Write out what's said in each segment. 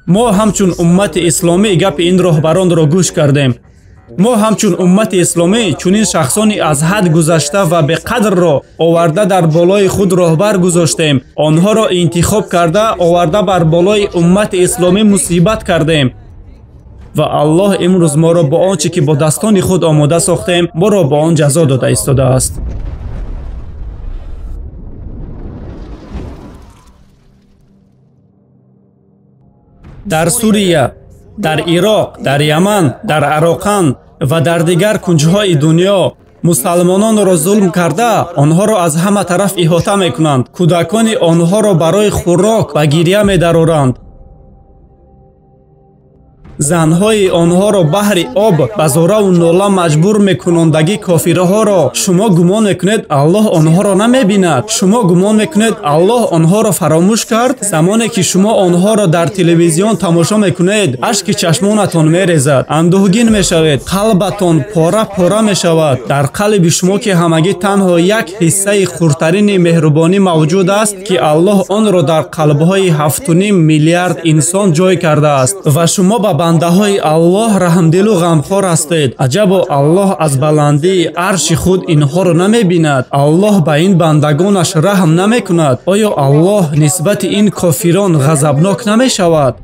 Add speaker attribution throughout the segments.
Speaker 1: Мо ҳамчун уммати исломӣ гапи ин роҳбаронро гӯш кардем. Мо ҳамчун уммати исломӣ чунин шахсони аз ҳад гузашта ва беқадрро оварда дар болои худ роҳбар гузоштем. Онҳоро интихоб карда оварда бар болои уммати исломӣ мусибат кардем. Ва Аллоҳ имрӯз моро бо он чӣ ки бо дастони худ омода сохтем, моро бо он ҷазо дода истодааст. Дар Сурия, дар Ироқ, дар Яман, дар Ароқан ва дар дигар кунҷҳои дунё мусалмононро зулм карда, онҳоро аз ҳама тараф иҳота мекунанд. Кӯдакони онҳоро барои хӯрок ба гиря медароранд. Занҳои онҳоро баҳри об ба зораву нола маҷбур мекунондагӣ кофирҳоро шумо гумон мекунед Аллоҳ онҳоро намебинад? Шумо гумон мекунед Аллоҳ онҳоро фаромӯш кард? Замоне ки шумо онҳоро дар телевизион тамошо мекунед, ашки чашмонатон мерезад, андӯҳгин мешавед, қалбатон пора-пора мешавад. Дар қалби шумо ки ҳамагӣ танҳо як ҳиссаи хурдтарини меҳрубонӣ мавҷуд аст, ки Аллоҳ онро дар қалбҳои 7,5 миллиард инсон ҷой кардааст ва шумо ба бандаҳои Аллоҳ раҳмдилу ғамхор ҳастед. Аҷабо Аллоҳ аз баландии арши худ инҳоро намебинад? Аллоҳ ба ин бандагонаш раҳм намекунад? Оё Аллоҳ нисбати ин кофирон ғазабнок намешавад?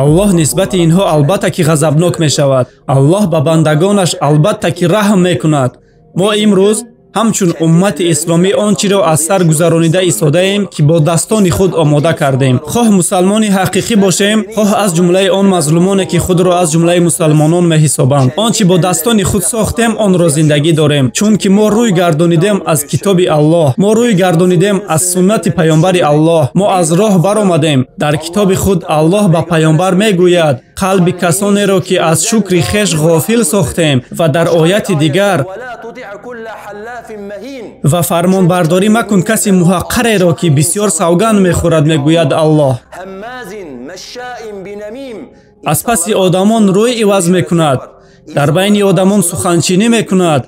Speaker 1: Аллоҳ нисбати инҳо албатта ки ғазабнок мешавад. Аллоҳ ба бандагонаш албатта ки раҳм мекунад. Мо имрӯз ҳамчун уммати исломӣ он чиро аз сар гузаронида истодаем, ки бо дастони худ омода кардем. Хоҳ мусалмони ҳақиқӣ бошем, хоҳ аз ҷумлаи он мазлумоне, ки худро аз ҷумлаи мусалмонон меҳисобанд. Он чи бо дастони худ сохтем, онро зиндагӣ дорем. Чунки мо рӯй гардонидем аз китоби Аллоҳ, мо рӯй гардонидем аз суннати паёмбари Аллоҳ, мо аз роҳ баромадем. Дар китоби худ Аллоҳ ба паёмбар мегӯяд: қалби касонеро, ки аз шукри хеш ғофил сохтем. Ва дар ояти дигар: ва фармонбардорӣ макун каси муҳаққареро, ки бисёр савганд мехӯрад, мегӯяд Аллоҳ. Аз паси одамон рӯй иваз мекунад, дар байни одамон суханчинӣ мекунад,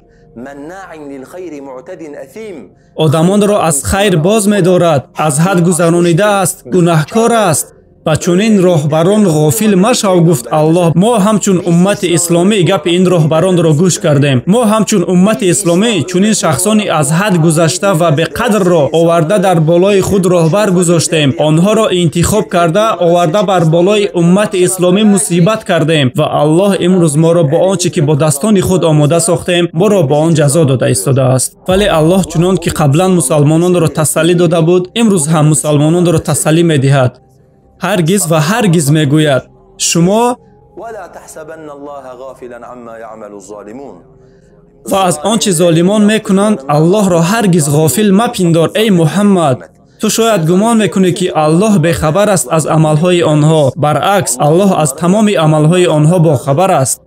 Speaker 1: одамонро аз хайр боз медорад, аз ҳад гузаронидааст, гунаҳкор аст. Ба чунин роҳбарон ғофил машав, гуфт Аллоҳ. Мо ҳамчун уммати исломӣ гапи ин роҳбаронро гӯш кардем. Мо ҳамчун уммати исломӣ чунин шахсони аз ҳад гузашта ва беқадрро оварда дар болои худ роҳбар гузоштем. Онҳоро интихоб карда оварда бар болои уммати исломӣ мусибат кардем. Ва Аллоҳ имрӯз моро бо он чӣ ки бо дастони худ омода сохтем, моро бо он ҷазо дода истодааст. Вале Аллоҳ чунон ки қаблан мусалмононро тасаллӣ дода буд, имрӯз ҳам мусалмононро тасаллӣ медиҳад. Ҳаргиз ва ҳаргиз мегӯяд: шумо ва аз он чӣ золимон мекунанд, Аллоҳро ҳаргиз ғофил мапиндор, эй Муҳаммад. Ту шояд гумон мекунӣ, ки Аллоҳ бехабар аст аз амалҳои онҳо. Баръакс, Аллоҳ аз тамоми амалҳои онҳо бохабар аст.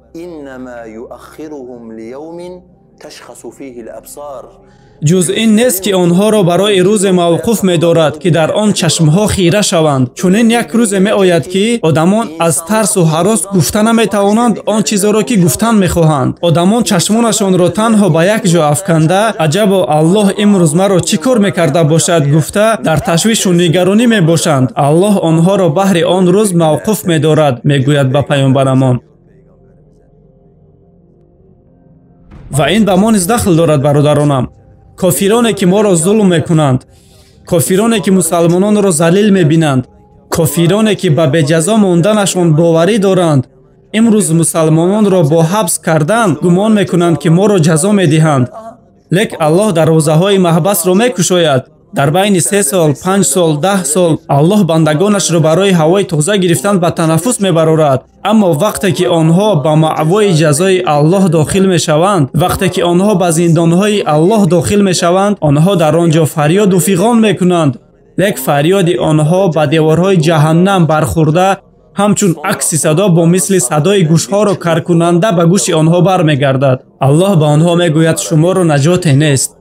Speaker 1: Ҷуз ин нест, ки онҳоро барои рӯзе мавқуф медорад, ки дар он чашмҳо хира шаванд. Чунин як рӯзе меояд, ки одамон аз тарсу ҳарос гуфта наметавонанд он чизеро, ки гуфтан мехоҳанд. Одамон чашмонашонро танҳо ба як ҷо афканда, аҷабо Аллоҳ имрӯз маро чӣ кор мекарда бошад гуфта, дар ташвишу нигаронӣ мебошанд. Аллоҳ онҳоро баҳри он рӯз мавқуф медорад, мегӯяд ба паёмбарамон. Ва ин ба мо низ дахл дорад, бародаронам. Кофироне, ки моро зулм мекунанд, кофироне, ки мусалмононро залил мебинанд, кофироне, ки ба беҷазо монданашон боварӣ доранд, имрӯз мусалмононро бо ҳабс кардан гумон мекунанд, ки моро ҷазо медиҳанд. Лек Аллоҳ дарвозаҳои маҳбасро мекушояд. Дар байни 3 сол, 5 сол, 10 сол Аллоҳ бандагонашро барои ҳавои тоза гирифтан ба танаффус мебарорад. Аммо вақте ки онҳо ба маъвои ҷазои Аллоҳ дохил мешаванд, вақте ки онҳо ба зиндонҳои Аллоҳ дохил мешаванд, онҳо дар он ҷо фарёду фиғон мекунанд. Лек фарёди онҳо ба деворҳои ҷаҳаннам бархӯрда, ҳамчун акси садо бо мисли садои гӯшҳоро каркунанда ба гӯши онҳо бармегардад. Аллоҳ ба онҳо мегӯяд: шуморо наҷоте нест.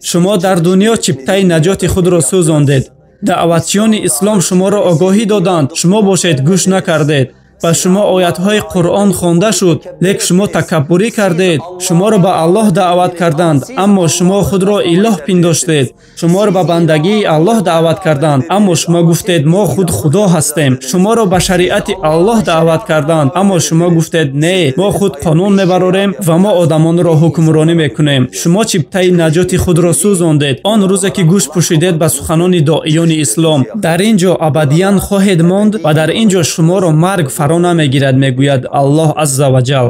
Speaker 1: Шумо дар дунё чиптаи наҷоти худро сӯзондед. Даъватчиёни ислом шуморо огоҳӣ доданд, шумо бошед гӯш накардед. Ба шумо оятҳои Қуръон хонда шуд, лек шумо такаббурӣ кардед. Шуморо ба Аллоҳ даъват карданд, аммо шумо худро илоҳ пиндоштед. Шуморо ба бандагии Аллоҳ даъват карданд, аммо шумо гуфтед мо худ Худо ҳастем. Шуморо ба шариати Аллоҳ даъват карданд, аммо шумо гуфтед не, мо худ қонун мебарорем ва мо одамонро ҳукмронӣ мекунем. Шумо чиптаи наҷоти худро сӯзондед он рӯзе ки гӯш пӯшидед ба суханони доиёни ислом. Дар ин ҷо абадиян хоҳед монд ва дар ин ҷо шуморо марг фаро намегирад, мегӯяд Аллоҳ азза ва ҷал.